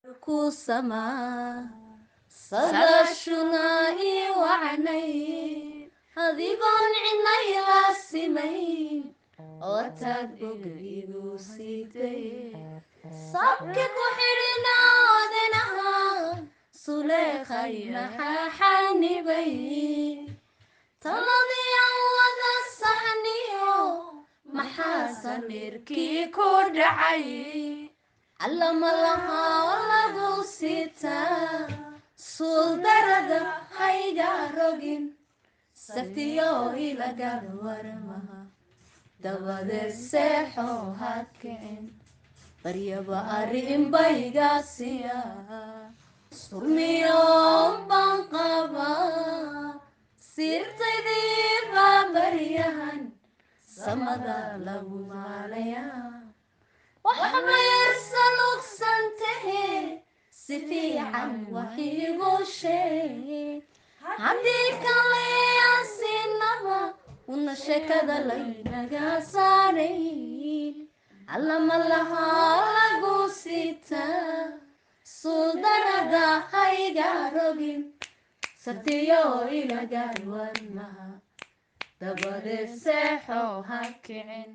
Ku samaa sadaashuna ii wacnay, adigoon cidnay la simayn oo taag boga igu siitay, sabki ku xidhinaadinaha suleekhay maxaa xanibay taladii aan wada saxniyo, maxaa samirkii ku dhacay? Allama lahaa lagu sitaa, suuldarada hayga rogin, saftiyo ilagar warmaha, dabadeed seexo ha kicin, baryaba arrin bayga siya, surmiyoon baan qabaa, sirtaydii baa baryahan samada lagu maalayaa, waxba yarsalugsantahe, si fiican wax iigu sheeg, haddii kale aan siinaba una sheekada laynaga saarayn. Allama lahaa lagu sitaa, suldarada hayga rogin, saftiyo ilagar warmaha, dabadeed seexo ha kicin.